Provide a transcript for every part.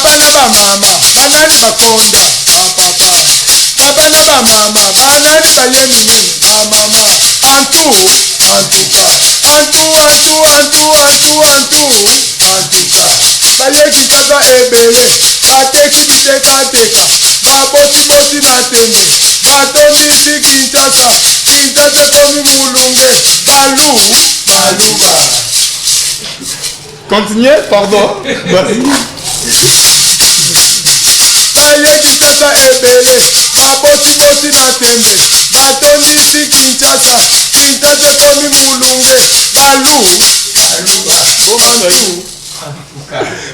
Baba na bamama banani bakonda bapapa, baba na bamama banani baye minene bamama, antu antuka antu antu antu antu antu antuka. Baye Kinshasa ebele, bateki bitekateka, babotiboti na tembe, batondisi Kinshasa. Kinshasa ekomi molunge, balu baluba. Continuez, pardon. Vas-y. Baye Kinshasa ebele, babotiboti na tembe, batondisi Kinshasa. Kinshasa ekomi molunge, balu baluba bomantu.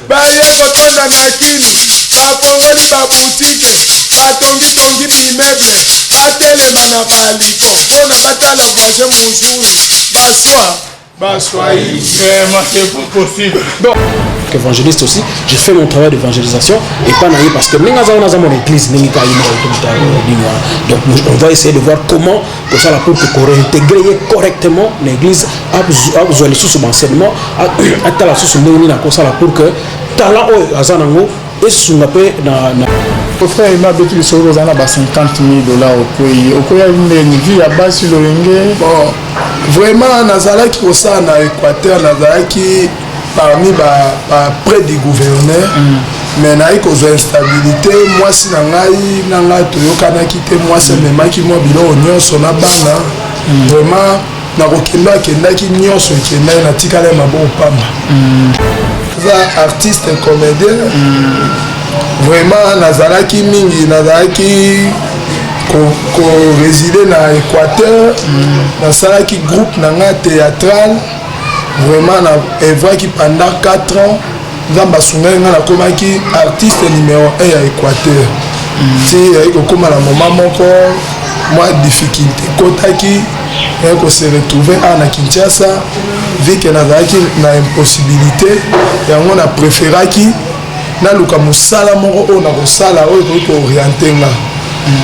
Baye kotonda na Kini, bafongoli babutike, batongitongi b'immeuble, batelema na baliko mpona batala voisin mozuri baswa baswahili. Vraiment, c'est pas possible. Bon. Évangéliste aussi, j'ai fait mon travail d'évangélisation et pas naïe parce que ndenge aza wana, aza mon église ndenge kaka ye moko nini wana. Donc on va essayer de voir comment kosala pour que koréintégrer ye correctement na église, azwa lisusu baenseignement, atala lisusu ndenge nini akosala pour que talent oyo aza nango esunga mpe na Frère Ema, abeti lisolo, oza na ba 50 000 $, okwei. Okweyaki ndeni? Vie ya basi, lolenge? Bon, vraiment nazalaki kosala na Équateur, nazalaki parmi ba près du gouverneur, mais nayi kozwa instabilité. Mwasi na ngai na ngai toyokanaki te. Mwasi amemaki mwa biloko nyonso na bana. Vraiment nakokende, akendaki, nyonso ekendaki, natikala ye maboko pamba. Aza artiste comédien. Vraiment nazalaki mingi, nazalaki korésider na Équateur. Nasalaki groupe na ngai théâtral. Vraiment na œuvraki pendant 4 ans. Nzambe asungaki ngai, nakomaki artiste numéro 1 ya Équateur. Ti yaki kokóma na moment moko, mwa difficulté ekotaki, nayaki kose retrouver awa na Kinshasa. Vu que nazalaki na impossibilité yango, na préféraki naluka mosala moko oyo nakosala, oyo ekoki koorienter nga.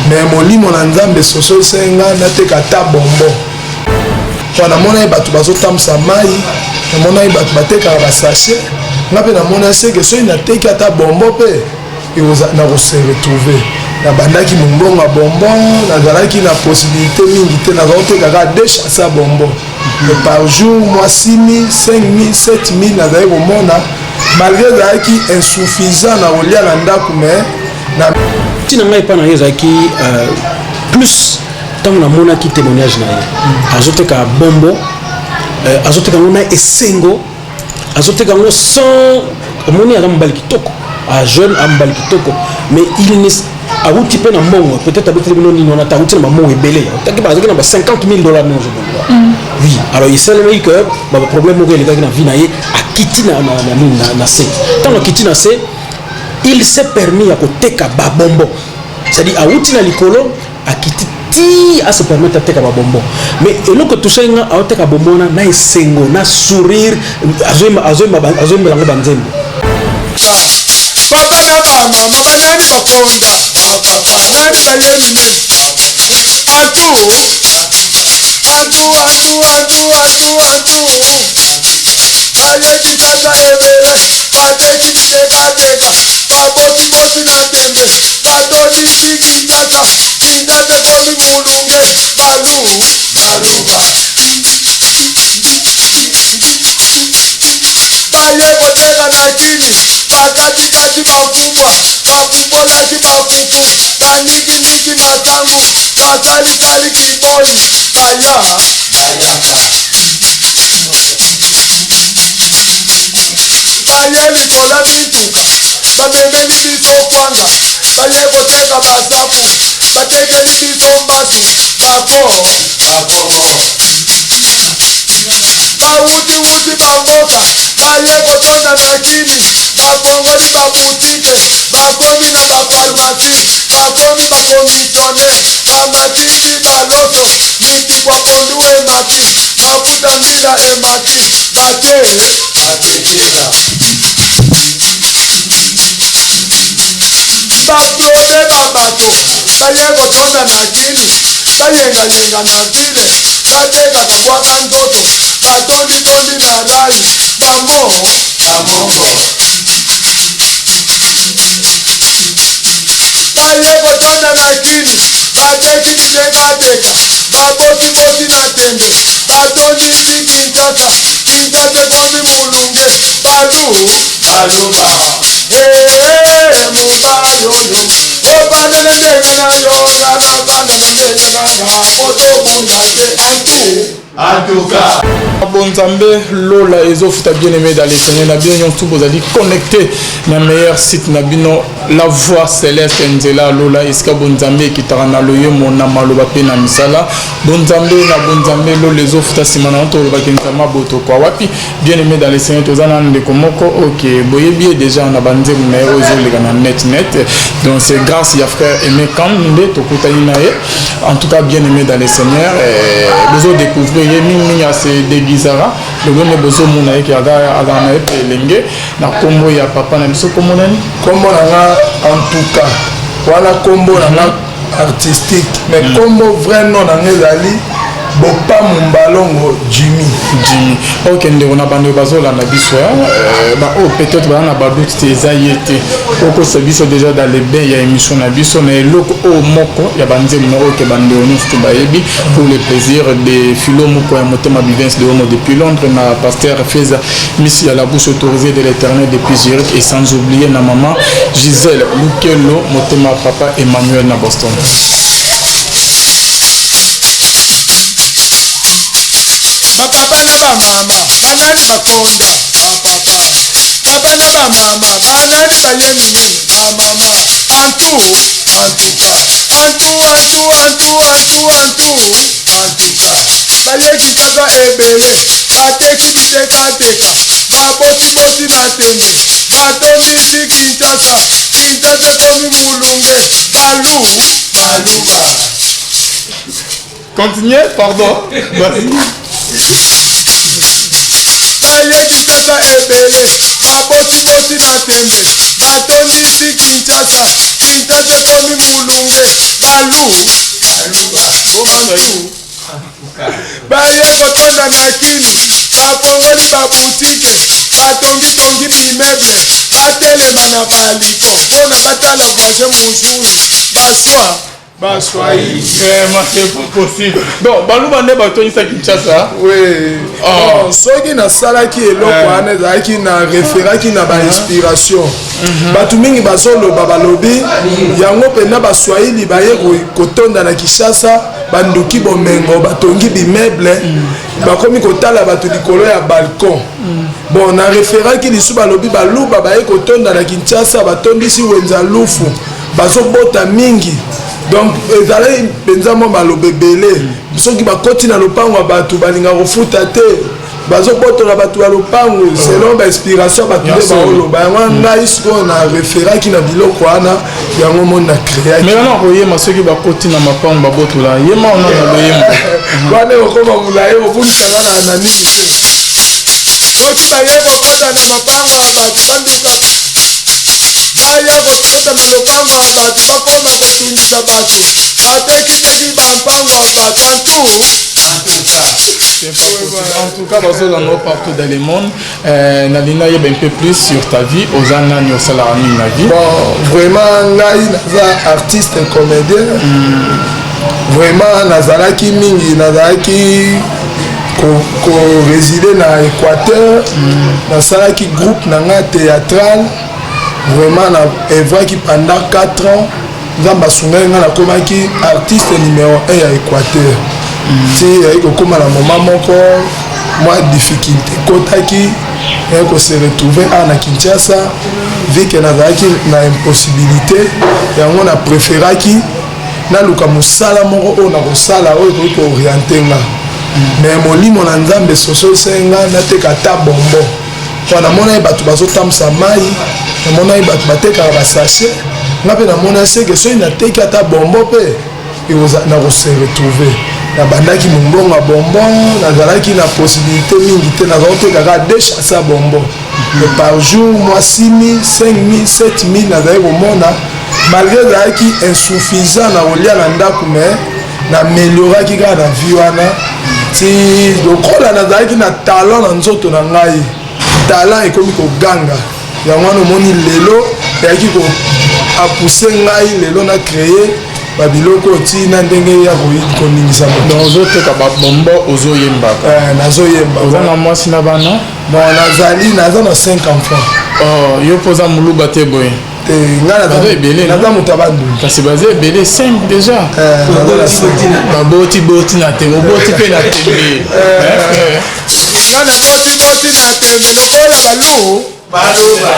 Mais molimo na Nzambe esosolisa nga nateka ata bonbon, mpo namonaki bato bazotambwisa mai, namonaki bato batekaka basachet. Nga mpe namoni seke soki nateki ata bonbon mpe nakose retrouver. Nabandaki mombongo ya bonbon, nazalaki na possibilité mingi te, nazala koteka kaka deux sachets ya bonbon. Mais par jour mwa 6 000, 5 000, 7 000 nazalaki komona, malgré ezalaki insuffisant na kolia na ndako, mais na Ntina ngai epai na ye ezalaki plus ntango namonaki témoignage na ye, azoteka bonbon, azoteka yango na esengo, azoteka yango sans omoni aza mobali kitoko, ajeune, amobali kitoko, mais il ne awuti mpe na mbongo, peut-être abeteli bino nini wana te, awuti na bambongo ebele, awutaki, azalaki na ba 50 000 dollars ndenge ozomona. Oui, alors esalemaki que baproblème moko elekaki na vie na ye, akiti na nini, na se. Ntango akiti na se, il s'est permis ya koteka babonbon, c'est-à-dire awuti na likolo, akiti ti ase permettre ateka babonbon. Mais eloko touchaki nga, aoteka bonbon wana na esengo, na sourire, azoyembela yango banzembo. Papa na bamama banani bakonda bapapa, nani baye minene, antu antu antu antu antu antu. Baye Kinshasa ebele, bateki bitekateka, babotiboti na tembe, batondisi Kinshasa. Kinshasa ekomi molunge, balu baluba. Baye koteka na Kini, bakatikati bafumbwa, bafumbolaki bafufu, banikiniki masangu, basalikali kiboi, baya bayaka. Baye likola mituka, bamemeli biso kwanga. Baye koteka basafu, batekeli biso mbasu, bako bakongo. Bawutiwuti bamboka baye kotonda na Kini, bafongoli babutike, bakomi na bapharmacie, bakomi bacommissionnaire, bamatisi baloso, mitikwa, pondu emati, mafuta mbila emati, bate batekela baprode babato. Baye kotonda na Kini, bayengayenga na ville, batekaka bwaka nzoto, batonditondi na rai, bamo bamongo. Baye kotonda na Kin, bateki bitekateka, babotiboti na tembe, batondisi Kinshasa, Kinshasa ekomi molunge, balu, baluba, ee mobali oyo, ofanda na ndenge na yo, nga nafanda na ndenge na nga, po tobunda te, en tout. En tout cas. Bonzambe lola ezofuta bien aimé dans le Seigneur na bino nyonso bozali connecté na meilleur site na bino la voix céleste nzela lola esika bonzambe ekitaka na loyemo na maloba mpe na misala bonzambe na bonzambe lola ezofuta nsima na yango tolobaki nzambe abotokwa wapi bien aimé dans le Seigneur toza na ndeko moko ok boyebi ye déjà na banzembo na ye oyo ezoleka na net net donc c'est grâce ya frère Aimé Kam nde tokutani na ye. En tout cas, bien aimé dans le Seigneur, eh, bozo découvrir ye mingi mingi ase déguisera lelo nde bozomona ye ke aza azala na ye mpe elenge na nkombo ya papa na biso. Nkombo nani? Nkombo na nga en tout cas wana nkombo na nga artistique, mais nkombo vrai nom na nga ezali Bopamu Mbalongo Jimmy. Jimmy, ok. Ndeko na bandeko bazolanda biso, baoyo peut-être baza na badoute te eza ye te, okosa biso déjà dans le bain ya émission na biso na eloko oyo moko ya banzembo na oyo ke bandeko nyonso to bayebi, pour le plaisir de Philo moko ya motema Bivens de Homo depuis Londres, na pasteur Feza Misi ya la bouche autorisée de l'Éternel depuis Zurich, et sans oublier na maman Gisèle Lukelo motema papa Emmanuel na Boston. Bapapa na bamama, banani bakonda? Bapapa, papa na bamama, banani baye minene? Bamama. Antu antuka antu antu antu antu antu antuka baye Kinshasa ebele, bateki bitekateka, babotiboti na tembe, batondisi Kinshasa, Kinshasa ekomi molunge, balu, baluba. Continuez, pardon. Vas-y. Baye Kinshasa ebele, babotiboti na tembe, batondisi Kinshasa, Kinshasa ekomi molunge, balu, baluba, bomantu baye kotonda na Kini, bafongoli babutike, batongitongi b'immeuble, batelema na baliko mpona batala voisin mozuri, baswa baswahili. Vraiment, c'est pas possible. Bon, baluba nde batondisa Kinshasa. Oui. Oh. Bon, soki nasalaki eloko wana, ezalaki na référaki na bainspiration. Bato mingi bazoloba, balobi yango mpenza, baswahili baye kotonda na Kinshasa, banduki bomengo, batongi b'immeuble, bakomi kotala bato likolo ya balcon. Bon, na référaki lisu, balobi baluba baye kotonda na Kinshasa, batondisi wenza lufu, bazobota mingi. Donc ezalaki mpenza mwa maloba ebele. Soki bakoti na lopango ya bato, balingaka kofuta te, bazobotola bato ya lopango, selon bainspiration bato nde baoloba yango wana. Ngai sikoyo na référaki na biloko wana, yango moni na créaki. Mais wana koyema, soki bakoti na mapango babotola, yema ona na loyembo. Wana ekokoma molayi, obunisaka na nini te. Soki baye kokota na mapango ya bato, banduka, baya kokota na lopango ya bato, bakoma kotungisa bato, batekiteki bampango ya bato, antu. C'est pas possible. En tout cas, bazolanda partout dans le monde. Nalingi nayeba un peu plus sur ta vie. Oza nani, osalaka nini na vie? Bon, vraiment ngai naza artiste comédien. Vraiment nazalaki mingi, nazalaki korésider na Équateur. Nasalaki groupe na ngai théâtral. Vraiment na œuvraki pendant 4 ans. Nzambe asungaki ngai, nakomaki artiste numéro 1 ya Équateur. Ti yaki kokóma na moment moko, mwa difficulté ekotaki, yaki kose retrouver awa na Kinshasa. Vu que nazalaki na impossibilité yango, na préféraki naluka mosala moko oyo nakosala, oyo ekoki koorienter nga. Mais molimo na Nzambe sosolisa nga nateka ata bonbon, mpo namonaki bato bazotambusa mai, namonaki bato batekaka basachet. Nga mpe namoni seke soki nateki ata bonbon mpe nakose retrouver. Nabandaki mombongo ya bonbon, nazalaki na possibilité mingi te, nazalaki kaka deux sachets ya bonbon. Mais par jour mwa 6 000, 5 000, 7 000 nazalaki komona. Malgré ezalaki insuffisant na kolia na ndako, mais naamelioraki kaka na vie wana. Ti lokola nazalaki na talent na nzoto na ngai, talent ekomi koganga. Yango wana omoni lelo eyaki ko apousse ngai lelo na créer babiloko oyo ntina ndenge ya koningisa moto. Donc ozoteka babombo, ozoyembaka? Nazoyemba. Oza na mwasi na bana? Bon, nazali, naza na 5 enfants. Oh, yo mpo oza moluba te boye? Te, ngai Baza ebele, naza moto ya Bandundu. Kasi baza ebele, 5 déjà. Naza na 5. Baboti boti na tembe, oboti mpe na tembe. Ngai naboti boti na tembe lokola balu. Baluba.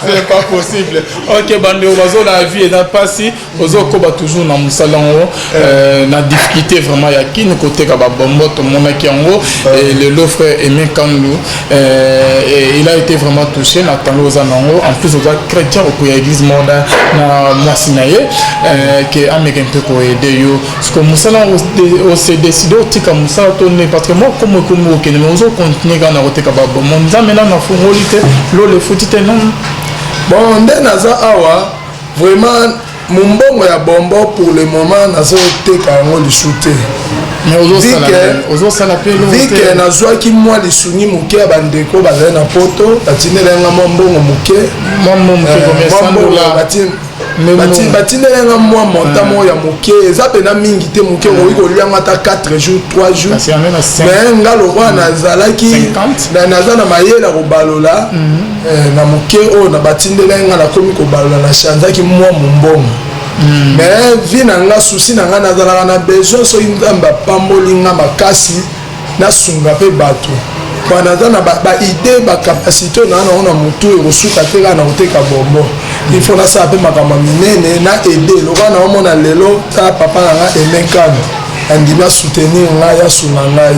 C'est pas possible. Ok, bandeko bazola, vie eza mpasi, ozokoba toujours na mosala yango na difficulté vraiment ya kini koteka babombo, tomonaki yango. Et lelo frère Aimé Kandu, et il a été vraiment touché na ntango oza nango. En plus oza chrétien, okoya église moko na mwasi na ye, ke ameka mpe koaider yo. Parce que mosala, ose décide otika mosala to ne? Parce que moi komo ekomi okende, mais ozocontinue kaka na koteka babombo. Nzambe nano afungoli te, lolo efuti te non? Bon, nde naza awa vraiment, mombongo ya bombo, pour le moment nazoteka yango lisu te. Mais ozosala ozosala mpe eloko vu que te. Nazwaki mwa lisungi moke ya bandeko bazali na Poto, batindeli nga mwa mbongo moke. Mwa mbongo moke? Combien? Mwa 100 mbongo dollars? Mais batindeli nga mwa montant moko ya moke, eza mpena mingi te, moke, okoki koliango ata 4 jours, 3 jours. Kasi yango na 5 Mais nga lokwa nazalaki 50? naza na mayele ya kobalola na moke oyo na batindeli nga, nakomi kobalola, nachangeaki mwa mombongo. Mais vie na nga, souci na nga, nazalaka na besoin, soki Nzambe apamboli nga makasi, nasunga mpe bato. Po naza na baidée, bacapacité oyo naa nango na motu, ekosuka te kaka na koteka bombo. Il faut nasala mpe makambo ya minene na aide lokola naomona lelo. Tala papa na nga Aimé Kano, andimi asoutenir ngai, asunga ngai.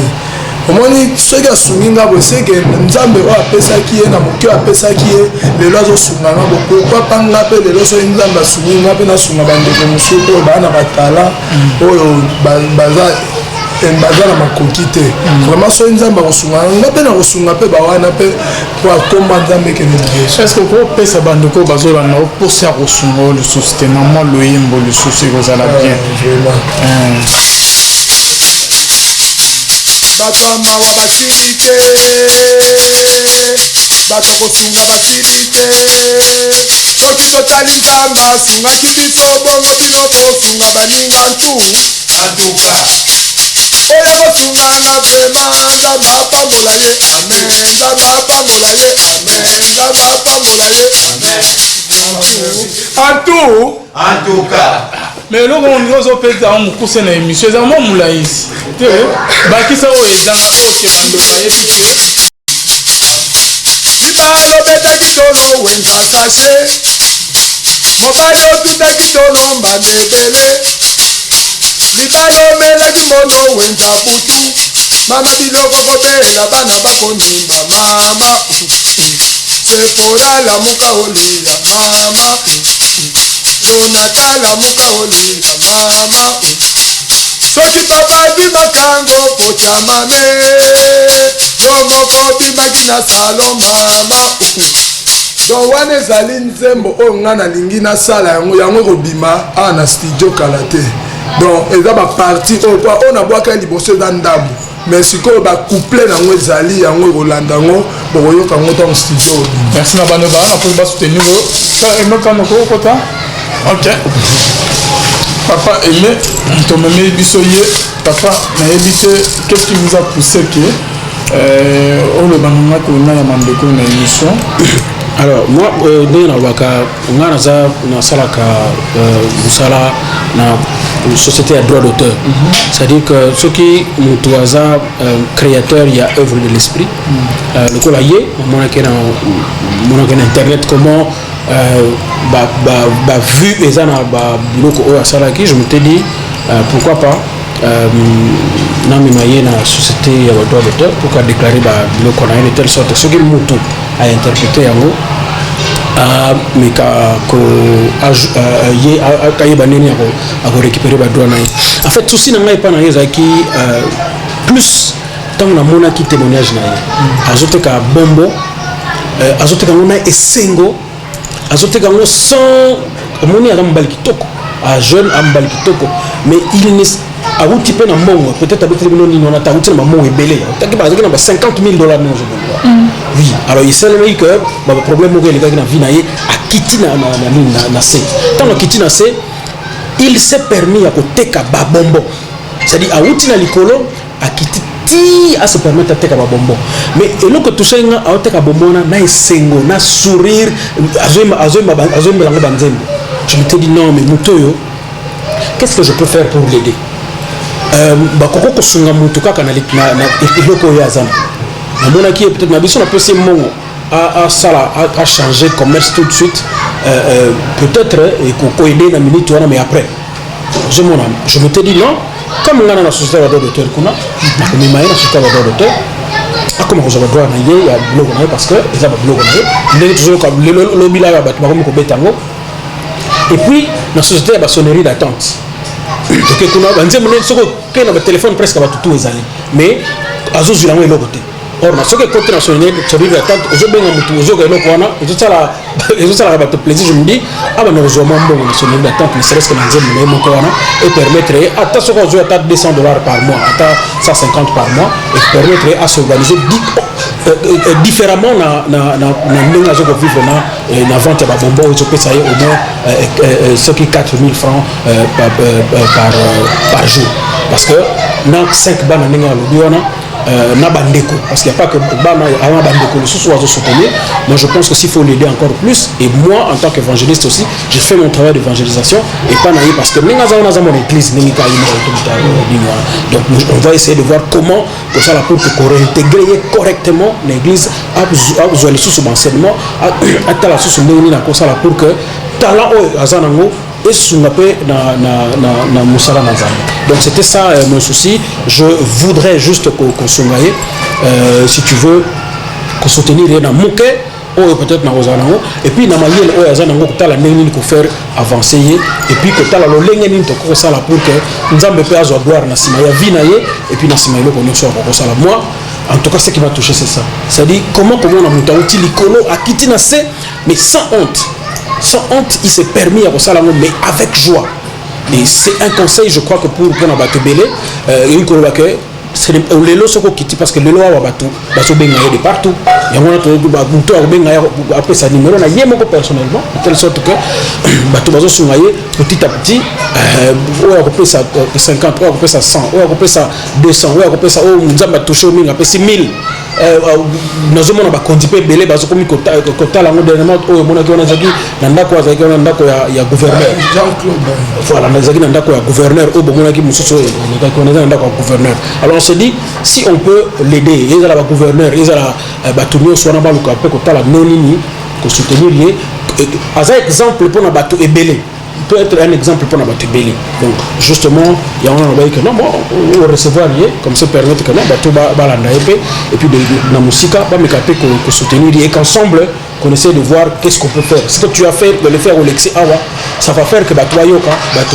Omoni, soki asungi nga boye, seke Nzambe oyo apesaki ye na moke oyo apesaki ye, lelo azosunga nga bo. Pourquoi pas nga mpe lelo, soki Nzambe asungi nga mpe, nasunga bandeko mosusu oyo baa na batala, oyo baza na makoki te. Vraiment, soki Nzambe akosunga nga mpe, nakosunga mpe bawana mpe, po akomba Nzambe ekende liboso. Est ce que okopesa bandeko oyo bazolanda oposa ya kosunga oyo lisusu te na mwa loyembo lisusu? Ekozala bien. Vraiment, bato ya mawa basili te, bato ya kosunga basili te. Soki totali, Nzambe asungaki biso, bongo bino bosunga baninga ntu. Antuka. Oyo kosunganga vraiment, Nzambe apambola ye, amen. Nzambe apambola ye, amen. Nzambe apambola ye, amen. Antu. Antuka. Mais eloko oyo ozopesa yango mokuse na émission eza mwa molaisi te. Bakisa oyo ezanga, oyo ke bandeko bayebi te. Libala obetaki tolo, wenza sachet, mobali otutaki tolo, mbanda ebele. Libala omelaki mbono, wenza butu, mama biloko kobela, bana bakonimba. Mama Sefora, lamuka olia. Mama Jonathan, lamuka olia. Mama, soki papa abimakango kotya mame, yo moko obimaki na salon, mama. Donc wana ezali nzembo oyo ngai nalingi nasala yango. Yango ekobima awa na studio kala te. Donc eza bapartie oyo, po oyo nabwaka liboso eza ndambo, mais sikoyo bacouplet nango ezali, yango ekolanda yango, bokoyoka yango ntango studio obima. Merci na bano baa na mposa basoutenir oyo. Aimé Kano, kokota. Ok, papa Aimé, tomemeli biso ye. Papa, nayebi te qu'est-ce qui vous a poussé ke oloba nanga kona ya mandeko na émission? Alors moi, ndenge nalobaka, nga naza nasalaka mosala na société ya droit d'auteur, c'est-à-dire que soki moto aza créateur ya œuvre de l'esprit, lokola ye, omonaki na internet comment bavue eza na babiloko oyo asalaki, je m'étais dit pourquoi pas namema ye na société ya badroit d'auteur pour kodéclarer babiloko na ye, de telle sorte soki moto ainterprété yango, ameka ko ye ayeba ndenge akorécupérer badroit na ye. En fait, souci na ngai epai na ye ezalaki plus ntango namonaki témoignage na ye, azoteka bombo, azoteka yango na esengo, azoteka yango sans, omoni aza mobali kitoko, a jeune, a mobali kitoko, mais il ne Awuti mpe na mbongo, peut-être abeteli bino nini wana te, awuti na bambongo ebele, awutaki, azalaki na ba 50 000 $ ndenge ozomona. Oui, alors esalemaki que baproblème moko elekaki na vie na ye, akiti na nini, na se. Ntango akiti na se, il s'est permis ya koteka babonbon, c'est-à-dire awuti na likolo, akiti ti ase permettre ateka babonbon. Mais eloko touchaki nga, aoteka bonbon wana na esengo, na sourire, azoyembela yango banzembo. Je me dit: non, mais moto oyo, qu'est-ce que je peux faire pour l'aider? Bakoko kosunga motu kaka na eloko oyo aza na. Namonaki ye peut-être na biso, napesi ye mbongo asala, achanger commerce tout de suite, peut-être ekoaider na minute wana. Mais après ozomona, je me te dis: non, comme nga na société ya badroit d'auteur kuna, nakomema ye na société ya badroit d'auteur, akoma kozwa badroit na ye ya biloko na ye, parce que eza babiloko na ye. Ndenge tozoyoka lelo, lobi la bato bakomi kobeta yango. Et puis na société ya basonnerie d'attente, toke kuna, banzembo nde soki oke na batelefone, presque bato tu ezali, mais azozwila yango eloko te. Or na soki ekoti na sonnerie d'attente, ozobenga motu, ozoyoka eloko wana, ezosalaka bato plaisir. Je me dis, abanda kozwa mwa mbongo na sonnerie d'attente, ne serait-ce que na nzembo na ye moko wana, et permettre ye, ata soki azwi ata 200 $ par mois, ata 150 par mois, et permettre ye à s'organiser différemment na ndenge aza kovivre na vente ya babonbon oyo ezopesa ye au moins soki 4000 francs par jour, parce que na 5 bana, ndenge alobi wana, na bandeko, parce qu'il n'y a pas que bana, awa bandeko lisusu azosoutenir. Moi, je pense que s'il faut l'aider encore plus, et moi en tant qu'évangéliste aussi, je fais mon travail d'évangélisation et pas na ye, parce que ndenge aza wana, aza mon église, ndenge kaka ye moko nini wana. Donc on va essayer de voir comment kosala pour que koréintégrer ye correctement na église, azwa lisusu baenseignement, atala lisusu ndenge nini akosala pour que talent oyo aza nango esunga mpe na mosala na Nzambe. Donc c'était ça mon souci. Je voudrais juste kosunga ye, si tu veux, kosoutenir ye na moke oyo peut-être nakozala nango, et puis na mayele oyo aza nango, kotala ndenge nini kofaire avancer ye, et puis kotala lolenge nini tokoki kosala pour que Nzambe mpe azwa gloire na nsima ya vie na ye, et puis na nsima eloko nyonso oyo akokosala. Moi, en tout cas, ce qui m'a touché, c'est ça, c'est-à-dire comment komona moto auti likolo, akiti na se, mais sans honte, sans honte, il s'est permis ya kosala yango, mais avec joie. Et c'est un conseil, je crois que pour mpona bato ebele, eyi koloba ke lelo soki okiti, parce que lelo awa bato bazobenga ye de partout. Yango wana moto akobenga ye, apesa numéro na ye moko personnellement, de telle sorte que bato bazosunga ye petit à petit, oyo akopesa 50, oyo akopesa 100, oyo akopesa 200, oyo akopesa, oyo Nzambe atouche mingi, apesi 1000. Nazomona bakonzi mpe ebele bazokomi kotala yango. Dernièrement oyo omonaki wana, ezalaki na ndako, azalaki wana na ndako ya gouverneur. Jean-Claude. Voilà, ezalaki na ndako ya gouverneur. Oyo bomonaki mosusu oyo elekaki wana, eza na ndako ya gouverneur. Alors on se dit, si on peut l'aider, ezala bagouverneur, ezala bato nyonso wana, baluka mpe kotala no nini kosoutenir ye. Aza exemple mpona bato ebele, peut être un exemple pour bato ebele. Donc justement, yango wana nalobaki que non, bon, recevoir ye comme ça, permettre que non, bato balanda ye mpe, et puis na mosika bameka mpe kosoutenir ye, et qu'ensemble qu'on essaie de voir qu'est-ce qu'on peut faire. Ce que tu as fait de le faire olexi awa, ça va faire que bato bayoka,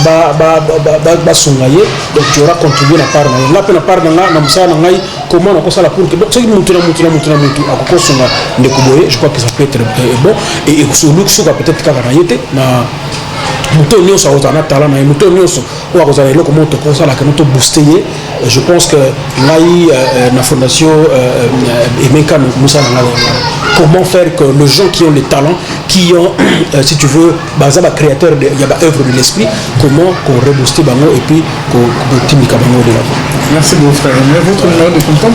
bato basunga ye. Donc tu auras contribué na part na yo, nga mpe na part na nga, na mosala na ngai, comment nakosala pour que soki mutu na mutu na mutu na mutu akokosunga ndeko boye, je crois que ça peut être bon. Et suka peut-être kaka na ye te, na moto nyonso akozala na talent na ye, moto nyonso oyo akozala eloko moko tokosalaka no tobooste ye. Je pense que ngai na fondation Emeka, mosala na ngai, comment faire que les gens qui ont le talent, qui ont, si tu veux, baza bacréateur ya baœuvre de l'esprit, comment qu'on rebooste bango et puis kotindika bango de l'avant. Merci beaucoup, frère. Mais votre numéro de contact?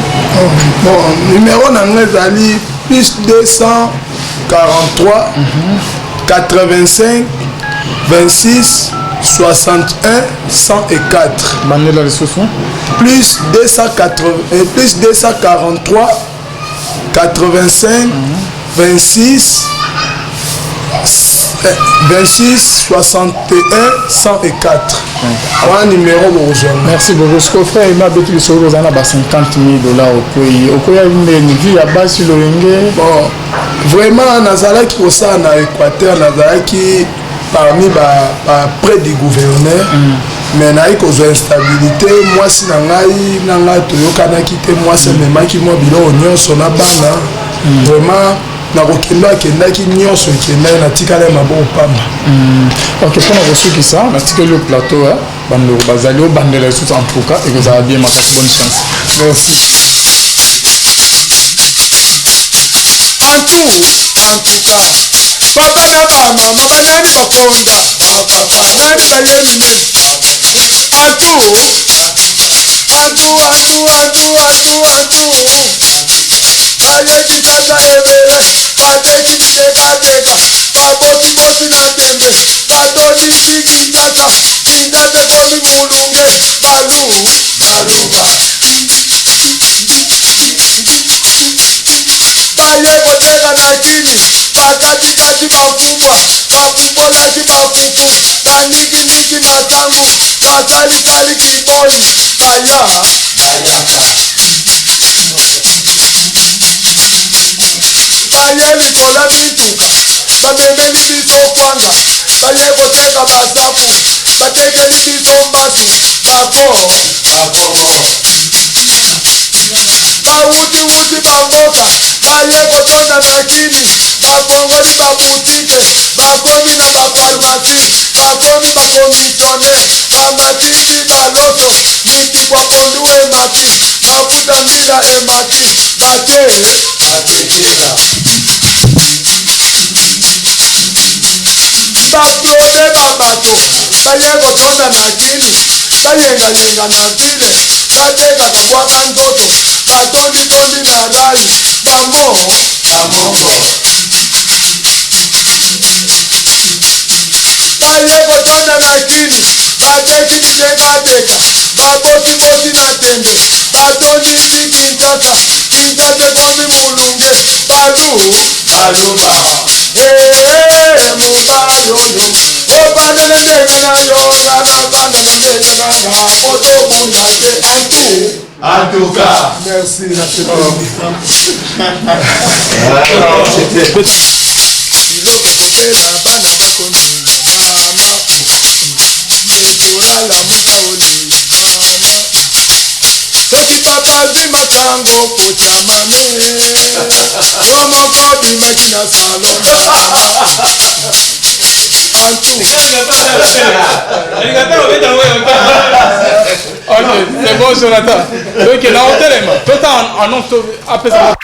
Bon, numéro na ngai ezali plus 243 85 26 61 104. Bandela lisusu. Plus 280, plus 243 85 26 26 61 104. Wana numéro bokozwa. Merci beaucoup. Siko frère Ema, abeti lisolo, oza na ba 50 000 $, okwei, okweyaki ndeni? Vie ya basi, lolenge? Bon, vraiment, nazalaki kosala na Équateur, nazalaki parmi ba près du gouverneur, mais nayi kozwa instabilité. Mwasi na ngai na ngai toyokanaki te. Mwasi amemaki mwa biloko nyonso na bana, vraiment. Na kokende akendaki nyonso ekendaki, natikala ye maboko pamba. Ok, mpona kosukisa, natikeli yo plateau, eh, bandeko bazali obandela lisusu. En tout cas ekozala bien makasi. Bonne chance. Merci. En tout cas, papa na bamama, banani bakonda, bapapa nani baye minene. Antu antu antu antu antu antu, bayeki tata ebele, bateki bitekateka, babotiboti na tembe, batondisi Kinshasa. Kinshasa ekomi molunge. Balu Baluba. Baye koteka na kini, bakatikati bafumbwa, bafumbolaki bafufu, banikiniki masangu, basalisali kiboi baya. Bayaka. Baye likola mituka, bamemeli biso kwanga, baye koteka basafu, batekeli biso mbasu, bako. Bakongo. Bawutiwuti bamboka baye kotonda na kini, bafongoli babutike, bakomi na bapharmacie, bakomi bacommissionnaire, bamatisi baloso, mitikwa pondu emati, mafuta mbila emati, bate. Batekela. Baprode babato baye kotonda na kini, bayengayenga na ville, batekaka bwaka nzoto, batonditondi na rai bamo. Bamongo. Baye kotonda na kini, bateki bitekateka, babotiboti na tembe, batondisi Kinshasa. Kinshasa ekomi molunge. Balu. Baluba. Ee, mobali oyo obanda na ndenge na yo, nga nabanda na ndenge na nga, po tobunda te. Antu. En tout cas. Merci, nasepeli. Alors, c'était. Biloko kopela, bana bakoninga mama ekorala muka oleya mama. Soki papa azwi makango kotya mame, yo moko obimaki na salon mama. Antu. Ok, c'est bon, Jonathan. Ok, na otelema, tota annonce apesa.